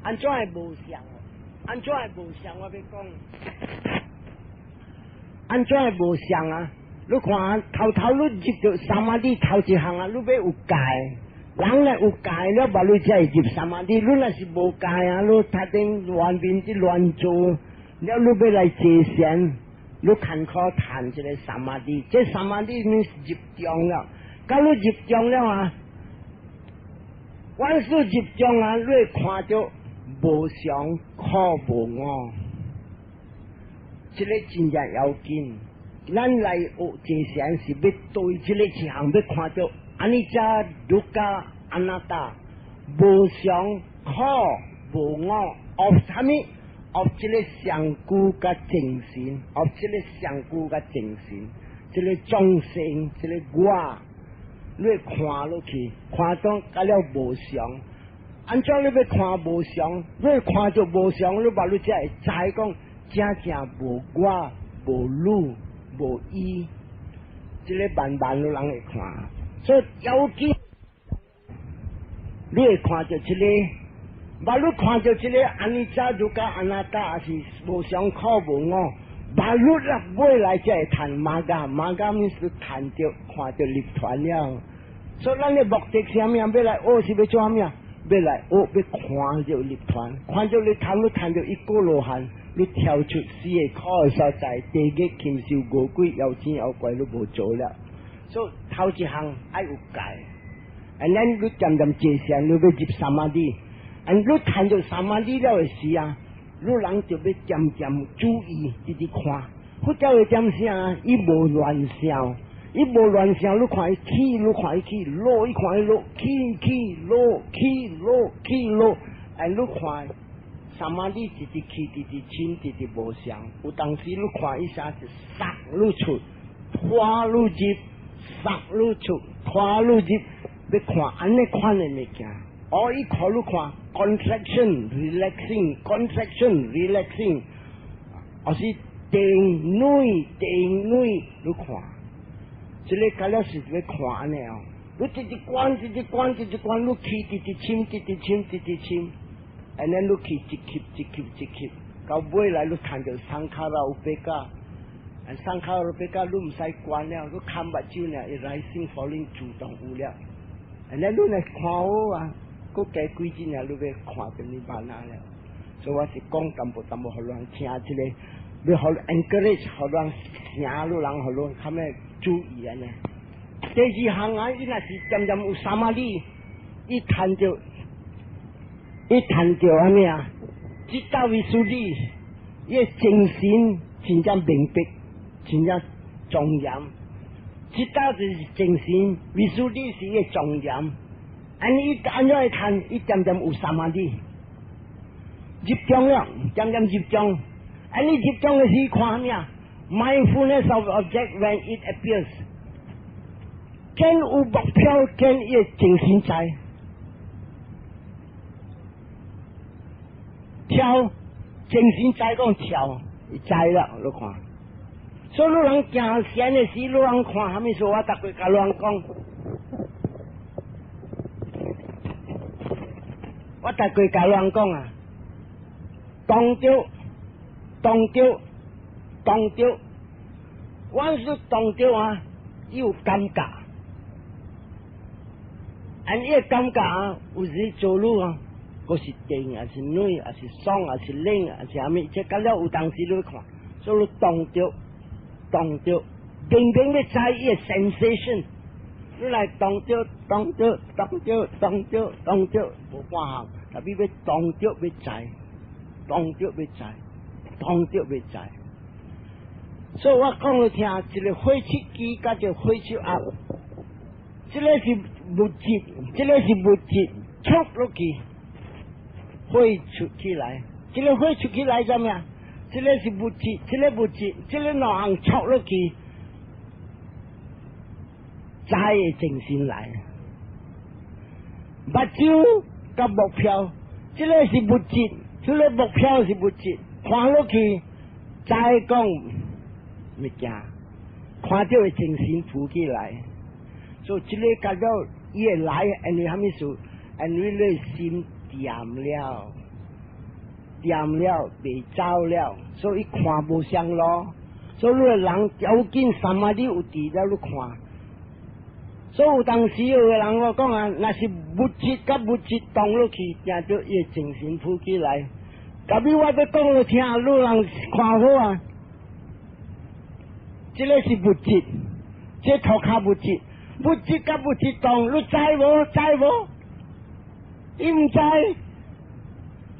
按怎會無相？按怎會無相？我欲講，按怎會無相啊？你看頭頭你入著 samadhi 頭一項啊，你欲有戒。人若有戒了，無你才會入 samadhi。你若是無戒啊，你頭頂亂面佇亂做，了你欲來坐禪，你艱苦趁這个 samadhi，這 samadhi 你是入定了。到你入定了啊，凡事入定啊，你會看著無常苦無我，這个真正要緊。咱來學坐禪是欲對這个一項，欲看著 anicca dukkha anatta 無常苦無我，of 啥物？of 這个上古佮精神，of 這个上古佮精神，這个眾生，這个我，你會看落去，看到甲了無常。按怎你欲看無常？你會看著無常，你把你才會知講真正無我、無汝、無伊，這个慢慢有人會看。所以要緊，你會看著這个，把你看著這个 anicca dukkha anatta，也是無常苦無我，把你啦未來才會趁 magga，magga 是趁著看著涅槃了。所以咱的目的是啥物啊？欲來學是欲做啥物啊？欲來學欲看著涅槃，看著涅槃，你趁著一果羅漢，你跳出四个苦的所在，地獄、禽獸、餓鬼、妖精、妖怪，你無做了。所以頭一項愛有戒，and then 你漸漸坐禪，你欲入 samadhi，and 你趁著 samadhi 了的時啊，你人就欲漸漸注意，直直看。佛教的點啥？伊無亂想，伊無亂想，你看伊起，你看伊起，落伊看伊落，起起落起落起落，哎，你看 samadhi 直直起，直直深，直直無常。有當時你看伊啥是殺愈出，拖愈入。殺愈出，拖愈入，欲看按呢款的物件。哦，伊看你看，contraction relaxing contraction relaxing，抑是定內定內，你看，這个甲了是欲看按呢哦。你直直觀，直直觀，直直觀，你起直直深，直直深，直直深，按呢你去一吸一吸一吸。到尾來你看著 sankhara upekkha，sankhara upekkha 你毋使管了，你看目睭呢，伊 rising falling 自動有了。And 你若看好啊，閣加幾日呢，你欲看著 nibbana 了。所以我是講淡薄淡薄，予人聽這個，欲予 encourage，予人聽，予人予人較咩注意按呢。第二項啊，伊若是漸漸有 samadhi，伊趁著啥物啊？Citta visuddhi，伊的精神真正明白，真正莊嚴。Citta 就是精神，visuddhi 是伊的莊嚴。按呢伊按怎會趁？伊漸漸有 samadhi，入定了，漸漸入定。按呢入定的時看啥物啊？Mindfulness of object when it appears，見有目標，見伊的精神在。跳，精神在講跳，伊知了，你看。所以你人行禪的時，你人看啥物事，我逐過共你人講，我逐過共你人講啊，當著，當著，當著，我是當著啊，伊有感覺，按伊個感覺啊，有時做愈啊。閣是電，抑是軟，抑是爽，抑是冷，抑是啥物？這到了有當時你看，所以你當著，當著，明明欲知伊的 sensation，你來當著，當著，當著，當著，當著，無半項，特別欲當著欲知，當著欲知，當著欲知。所以我講你聽，一個火出機佮一個火出鴨，這個是物質，這個是物質，觸落去。火出起來，這個火出起來怎麼樣？這個是物質，這個物質，這個兩項觸落去，知的精神來。目睭佮目標，這個是物質，這個目標是物質，看落去，知講物件，看著的精神浮起來，所以這個感覺伊會來，因為啥物事？因為你心恬了，恬了，袂走了，所以看無相路。所以你的人要緊 samadhi 有佇了，你看。所以有當時有个人我講啊，若是物質佮物質動落去，定著伊的精神浮起來。特別我欲講予聽，你人看好啊。這個是物質，這塗跤物質，物質佮物質動，你知無？知無？伊毋知，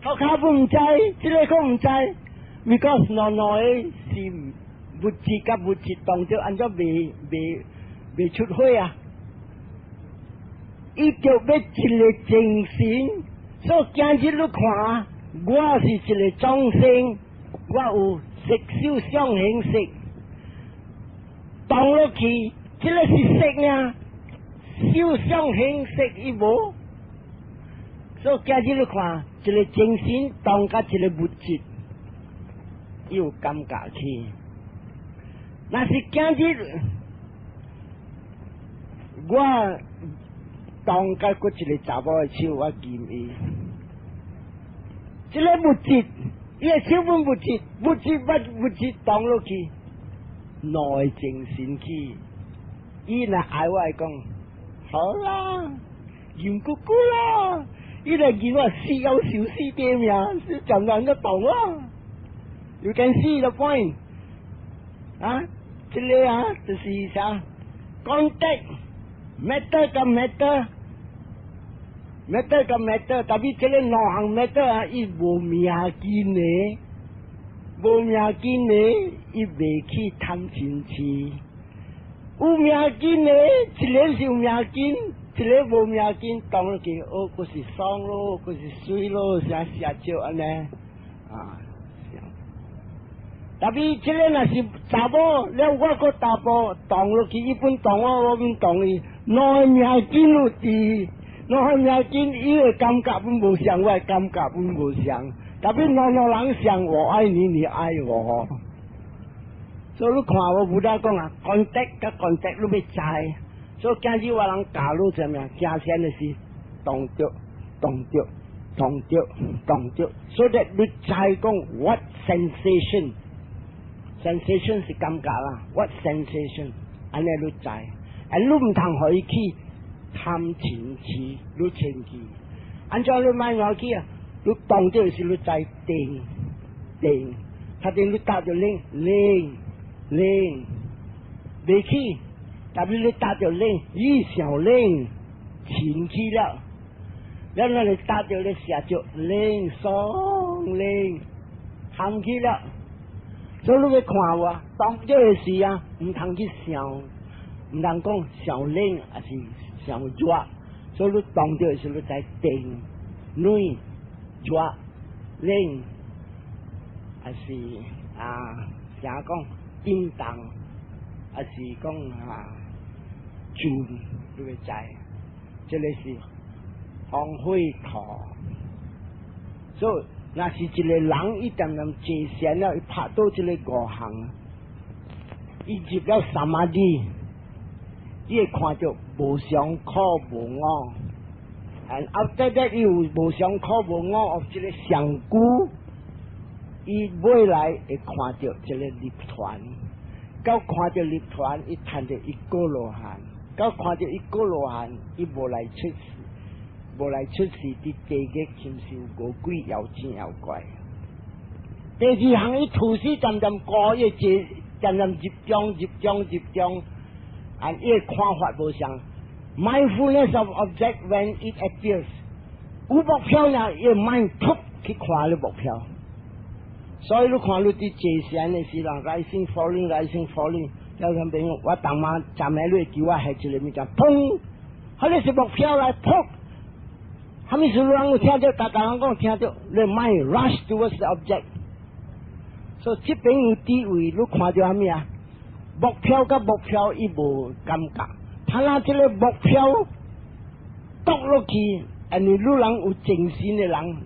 塗跤毋知，這個閣毋知，because 兩兩個是物質佮物質動著，按怎袂出火啊？伊就欲一个精神，所以今日你看，我是一个眾生，我有色受想行識，動落去，這個是色啊，受想行識伊無。所以今日你看，一个精神動佮一个物質，伊有感覺去。若是今日我動佮閣一个查某的手，我牽伊，這個物質，伊的手本物質，物質物物質動落去，內精神去，伊若愛我會講，好啦，嚴姑姑啦。伊來見我死有受死點呀，是講人個動啊。You can see the point 啊，這個啊就是啥？Contact matter 佮 matter，matter 佮 matter，特別這個兩項 matter 啊，伊無命根的，無命根的，伊袂去貪嗔痴。有命根的，一個是有命根。一个無命根，當落去，哦，閣是爽咯，閣是媠咯，啥寫少按呢？啊，特別這个若是查某，了我閣查埔動落去，伊本動我，我本動伊，兩个命根有佇，兩个命根，伊的感覺本無相，我的感覺本無相。特別兩兩人相，我愛你，你愛我。所以你看我 Buddha 講啊，contact 佮 contact 你欲知。所以今日我人教你啥物啊？行禪的是動著，動著，動著動著，so that 你知講 what sensation，sensation 是感覺啦，what sensation，按呢你知，啊你毋通予伊去貪嗔痴，你清氣，按怎你莫予去啊？你動著時你知定定，他定你踏著冷冷冷，袂去，特別你踏著冷，伊想冷，清氣了。了咱你踏著咧寫著冷爽冷，含去了。所以你欲看無啊？當這個時啊，毋通去想，毋通講想冷抑是想熱。所以你當著時你知定、暖、熱、冷，抑是啊，啥講震動，抑是講啊轉，你會知，這个是風火土。所以若是一个人伊恬恬坐禪了，伊拍到這个五項，伊入了 samadhi，伊會看著無常苦無我。And after that 伊有無常苦無我 of 這个上古，伊未來會看著這个涅槃，到看著涅槃，伊趁著一果羅漢，到看著一果羅漢，伊無來出世。無來出世，佇地獄禽獸餓鬼妖精妖怪。第二項，伊吐死漸漸過，伊坐漸漸入中入中入中，啊，伊的看法無相。Mindfulness of object when it appears，有目標呢，伊 mind 突去看你目標。所以你看你佇坐禪的時陣，rising falling rising falling，有陣朋友，我當晚昨暝你會叫我翕一个物件，砰，彼个是目標來撲。啥物事人有聽著，逐逐人講聽著，你 mind rush towards the object。所以這邊有智慧，你看著啥物啊？目標佮目標伊無感覺，他若這个目標篤落去，因為你人有精神的人，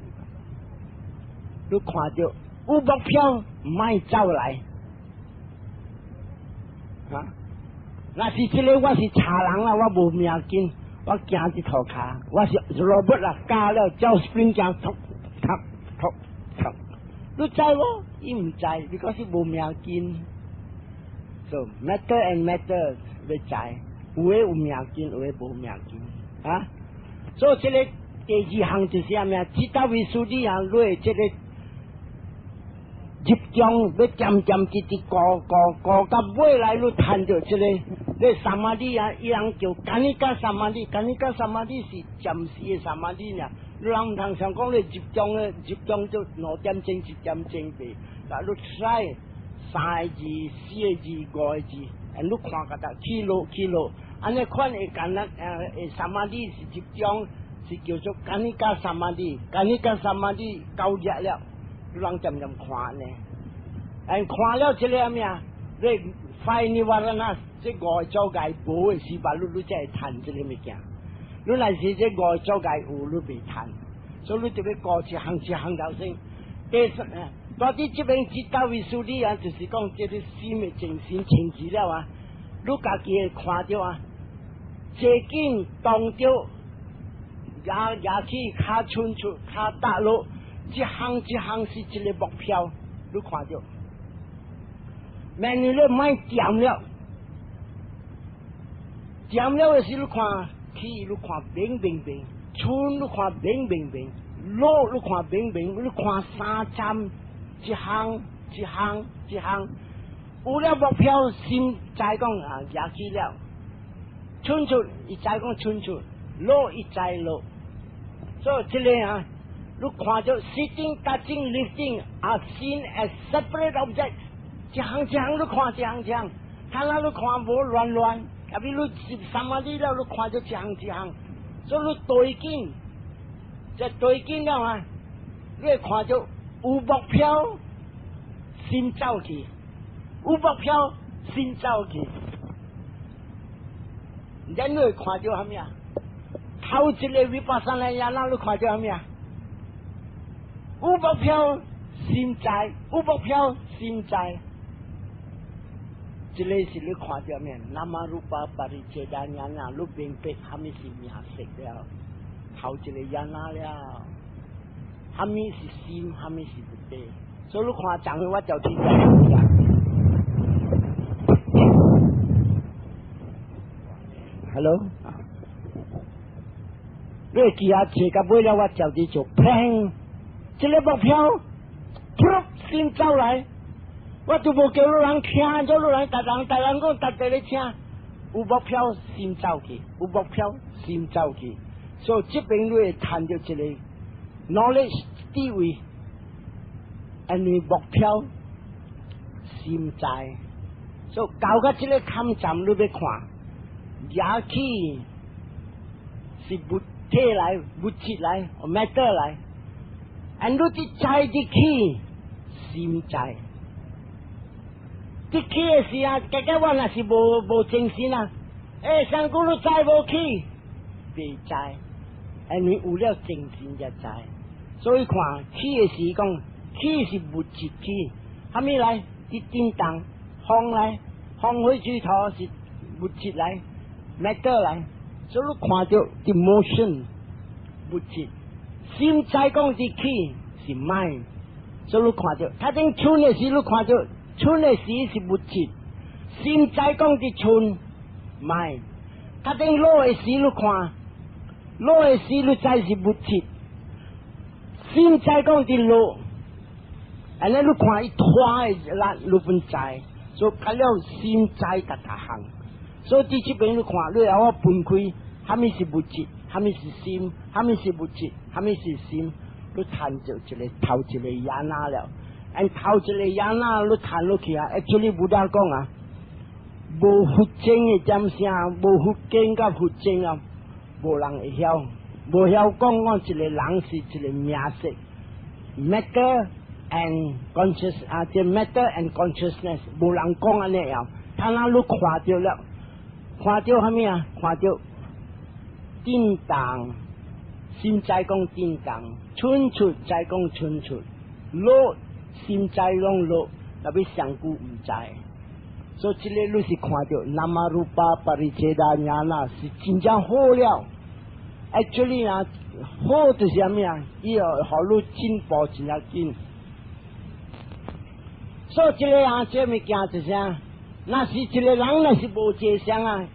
你看著有目標，莫走來。啊！若是這个我是賊人啦，我無命根。我行佇塗跤，我是 robot 啦，加了照 spring 行，突突突突，你知無？伊毋知，你講是無命根。So matter and matter 欲知，有的有命根，有的無命根啊。所以這个第二項就是啥物啊？Citta visuddhi 啊，你這个入中欲漸漸直直過過過到尾來，你趁著這个。你 samadhi 啊，伊人叫 khanika samadhi，khanika samadhi 是暫時的 samadhi 爾。你人毋通想講你入中的入中就2點鐘1點鐘袂，嗱你 try 三个字、四个字、五个字，你看個得起落起落，按呢款會簡單samadhi 是入中，是叫做 khanika samadhi，khanika samadhi 夠熱了，你人漸漸看呢，看了這个咩啊？你 five nivarana 這五個阻礙無的時，你才會趁這个物件。你若是這五個阻礙有，你袂趁，所以你就欲顧一項一項頭先。第三，到佇這邊 citta visuddhi 啊，就是講這个心的精神清氣了啊，你家己會看著啊，坐緊動著，舉舉起跤伸出，跤踏落，一項一項是一个目標，你看著。明年你莫恬了，恬了的時你看起，你看明明明，春你看明明明，落你看明明，你看三針一項一項一項，有了目標，心知講啊，舉起了，伸出伊知講伸出，落伊知落，所以這个啊，你看著 sitting, touching, lifting are seen as separate objects。一項一項你看一項一項，他那你看無亂亂，特別你入 samadhi 了，你看著一項一項，所以你對境，這對境了啊，你會看著有目標，心走去，有目標，心走去，然你會看著啥物啊？頭一个 vipassana jhana，你看著啥物啊？有目標，心知，有目標，心知。這个是你看著咩？Nama rupa pariccheda ñana，你明白啥物是名色了？頭一个 jhana 了。啥物是心，啥物是物體。所以你看，昨昏我就聽講。Hello，你會記啊？坐到尾了，我就佇做砰，這個目標，噗，心走來，我都無叫你人聽，叫你人，逐人逐人講，逐個咧聽，有目標心走去，有目標心走去，所以這邊你會趁著一個 knowledge 智慧，因為目標心在，所以到到這個坎站，你欲看，舉起是物體來，物質來，matter 來，and 你佇知佇起心在，佇起的時啊，結果我若是無精神啊，欸，上古你知無起？袂知，因為有了精神才知，所以看起的時講，起是物質起，啥物來？佇震動，風來，風火水土是物質來，matter 來，所以你看著佇 motion 物質，心知講佇起是 mind，所以你看著，他頂春的時你看著，春的時是物質，心知講佇春 mind，他頂落的時你看，落的時你知是物質，心知講佇落，按呢你看伊拖的力，你本知，所以較了心知逐逐項。所以佇這邊你看，你會曉分開，啥物是物質，啥物是心，啥物是物質，啥物是心，你趁著一個頭一個 jnana 了，按頭一個 jnana 你趁落去啊，actually Buddha 講啊，無佛經的點聲，無佛經佮佛經啊，無人會曉，無曉講講一個人是一個名色，matter and conscious 啊，這 matter and consciousness，無人講按呢樣，他若你看著了，看著啥物啊？看著震動，心知講震動，春出知講春出，落心知攏落，特別上古毋知。所以這個你是看著 nama rupa pariccheda ñana 是真正好了。Actually 啊，好就是啥物啊？伊會予你進步真正緊。所以這個啊，這個物件就是啥？若是一個人若是無這相啊，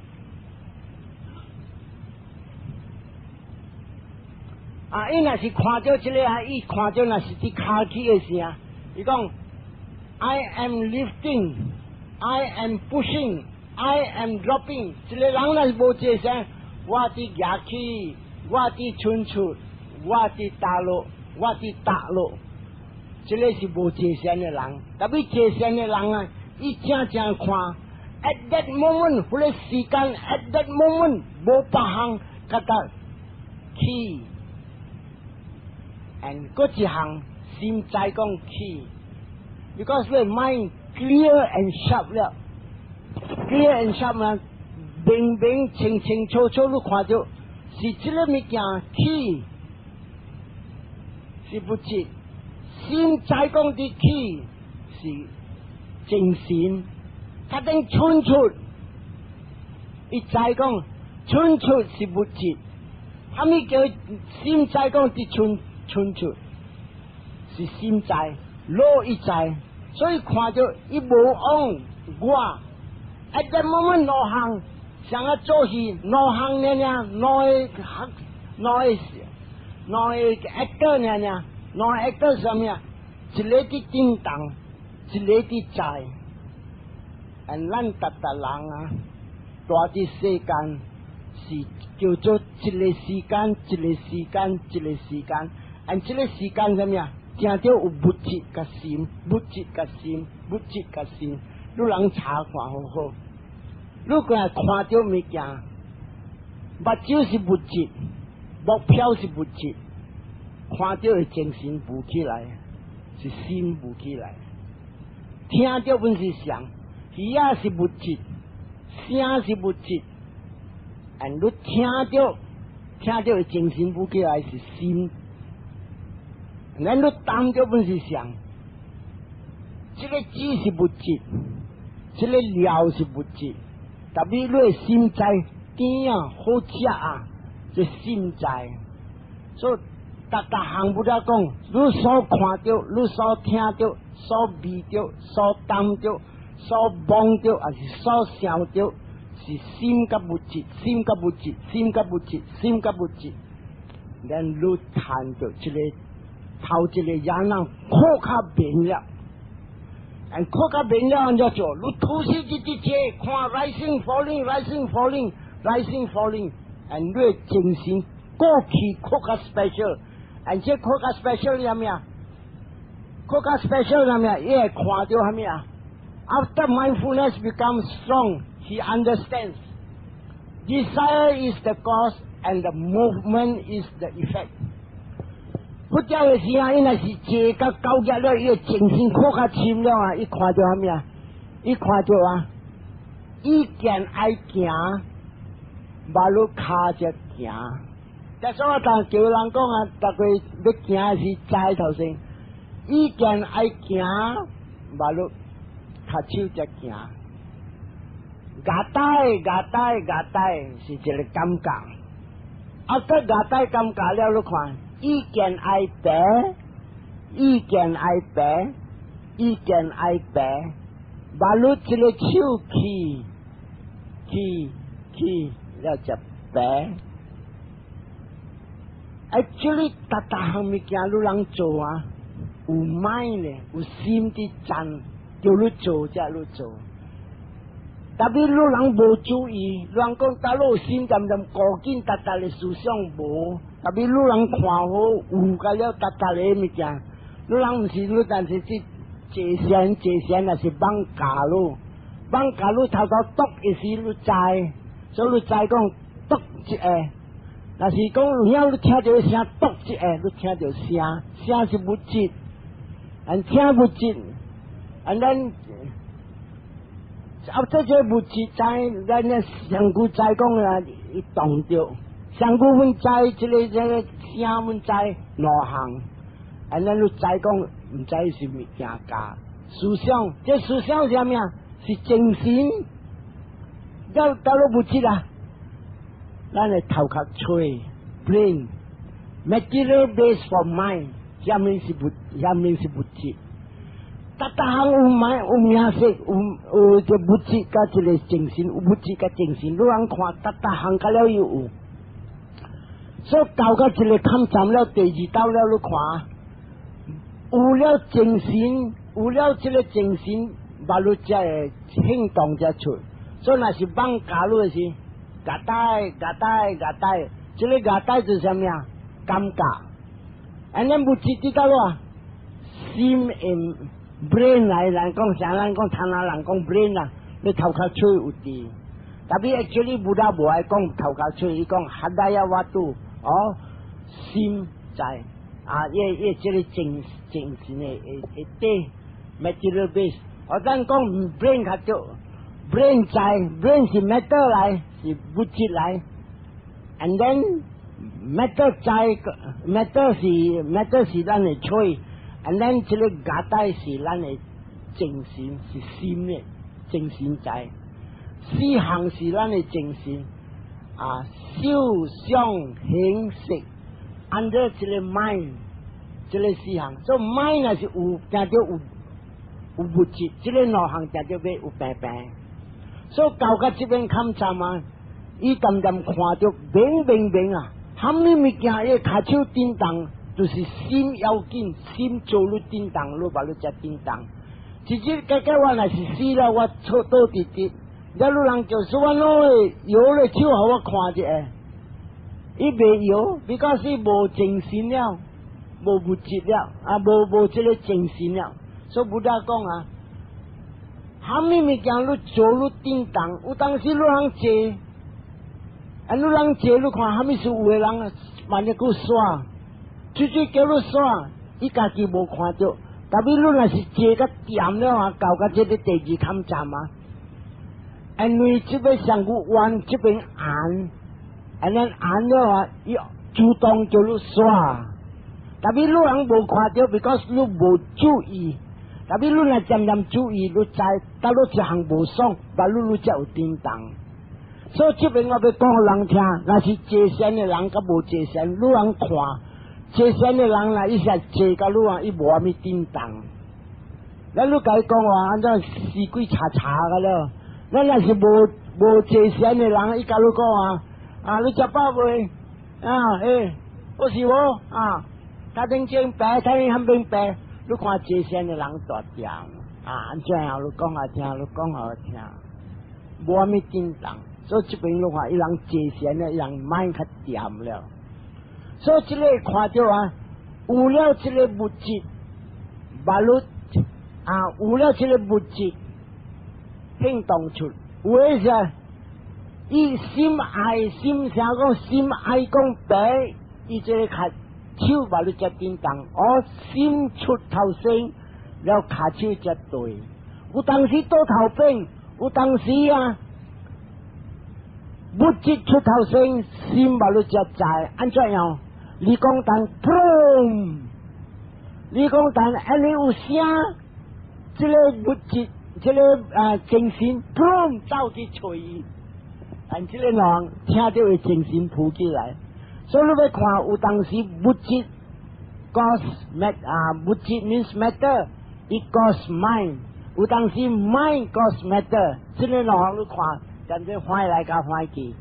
啊，伊若是看著這個啊，伊看著若是佇跤起的時啊，伊講：I am lifting, I am pushing, I am dropping。一個人若是無這相，我佇舉起，我佇伸出，我佇打落，我佇打落。這個是無這相的人，特別這相的人啊，伊正正看，at that moment，彼個時間，at that moment，無別項，覺得起，and 閣一項心知講起，because 你 mind clear and sharp 了，clear and sharp 啊，明明清清楚楚，你看著是這個物件起，是物質，心知講佇起是精神，他等伸出，伊知講伸出是物質，啥物叫心知講佇伸伸出是心知，落伊知，所以看著伊無往我，at that moment 兩項，像啊做戲兩項爾爾，兩個兩個兩個 actor 爾爾，兩個 actor 啥物啊？一個佇震動，一個佇知。and 咱逐逐人啊，蹛佇世間是叫做一個時間，一個時間，一個時間。and 這個時間啥物啊？聽著有物質佮心，物質佮心，物質佮心。你人查看好好，你看看著物件，目睭是物質，目標是物質，看著的精神浮起來，是心浮起來。聽著本是聲，耳仔是物質，聲是物質，and 你聽著，聽著的精神浮起來是心。咱你當著本是聲，這個紙是物質，這個料是物質，特別你的心知甜啊，好食啊，這心知，所以逐逐項 Buddha 講，你所看著，你所聽著，所味著，所擔著，所摸著，抑是所想著，是心佮物質，心佮物質，心佮物質，心佮物質。咱你談著這個頭一個人看較明了，看較明了按怎做？你吐息一直坐，看 rising falling rising falling rising falling，and 你的精神過去較較 special，and 這較較 special 是啥物啊？較較 special 啥物啊？伊會看著啥物啊？After mindfulness becomes strong, he understands. Desire is the cause and the movement is the effect. 佛教的時啊，伊若是坐甲高額了，伊的精神較較深了啊，伊看著啥物啊？伊看著啊，意見愛行，無你跤才行。但是我當叫人講啊，逐個欲行是知頭先，意見愛行，無你跤手才行。𠊎帶𠊎帶𠊎帶是一個感覺，啊，個𠊎帶感覺了，你看。意見愛爬，意見愛爬，意見愛爬，把你這個手起起起了就爬。Actually，逐逐項物件你人做啊，有 mind 咧，有心佇讚，叫你做才你做。特別你人無注意，你人講佗落有心漸漸顧緊，逐逐的思想無。特別你人看好有甲了，逐逐個物件，你人毋是你，但是去坐禪坐禪，若是放假咯，放假你頭頭篤一時你知，所以你知講篤一下，若是講有影你聽著聲篤一下，你聽著聲，聲是物質，and 聽物質，and 咱啊，這個物質知，咱咧上古知講啊，伊動著。上古阮知這個這個聲，阮知兩項，and 咱你知講，毋知是物件假思想，這思想是啥物啊？是精神，了到了物質啊，咱的頭殼吹 brain material base for mind，下面是物，下面是物質。逐逐項有mind有名色，有有這物質佮這個精神，有物質佮精神，你通看逐逐項佮了有。所以到到這個坎站了，第二道了，你看，有了精神，有了這個精神，把你才會行動才出。所以若是放假你是，𠊎帶𠊎帶𠊎帶，這個𠊎帶就是啥物啊？感覺。and 咱物質佇佗落啊？心用 brain 來人講，啥人講，唐人人講 brain 啊，你頭殼吹有佇。特別 actually Buddha 無愛講頭殼吹，伊講 hadaya vatthu，哦，心在啊，伊伊這個精精神的的底 material base。我咱講 brain 較對，brain 在 brain 是 matter 來，是物質來，and then matter 在 matter 是 matter 是咱的嘴，and then 這個𠊎帶是咱的精神，是心的精神在。四項是咱的精神啊，受想行識，under 這個 mind，這個四項，所以 mind 若是有定著有有物質，這個兩項定著欲有病病。所以到到這邊坎站啊，伊漸漸看著明明明啊，啥物物件伊跤手震動，就是心要緊，心做你震動，你把你才震動。直接結果我若是死了，我坐倒佇佇。了你人就是我攏會搖咧手，予我看一下，伊袂搖，because 伊無精神了，無物質了，啊，無無這個精神了。所以 Buddha 講啊，啥物物件你做你叮當，有當時你通坐，啊，你人坐你看啥物事有的人萬一閣耍，喙喙叫你耍，伊家己無看著，特別你若是坐甲恬了啊，到甲這個第二坎站啊。因為這邊上古彎，這邊按，and 咱按了啊，伊主動叫你耍。特別你人無看著，because 你無注意。特別你若漸漸注意，你知，到你一項無爽，把你你才有叮當。所以這邊我欲講予人聽，若是坐禪的人佮無坐禪，你人看，坐禪的人啦，伊是坐甲你啊，伊無啥物震動。咱你共伊講話，按怎死鬼查查個了？咱若是無坐禪的人，伊共你講話，啊，你食飽未？啊，欸，我是無啊，頭頂前白，頭頂旁邊白，你看坐禪的人大點啊，按怎樣？你講下聽，你講予聽，無啥物震動。所以這邊你看，伊人坐禪的，伊人mind 較恬了。所以這個看著啊，有了這個物質，馬路啊，有了這個物質，行動出，有的是，伊心愛心啥講，心愛講白，伊這個跤手馬路才震動，哦，心出頭先，了跤手才對。有當時倒頭變，有當時啊，物質出頭先，心馬路才在，按怎樣？你講當砰，你講當按呢有聲，這個物質，這個啊精神砰走去揣伊，但這個人聽著會精神浮起來，所以你欲看有當時物質 cause mat 啊，物質 means matter，伊 cause mind，有當時 mind cause matter，這個兩項你看，真正歡來共歡去。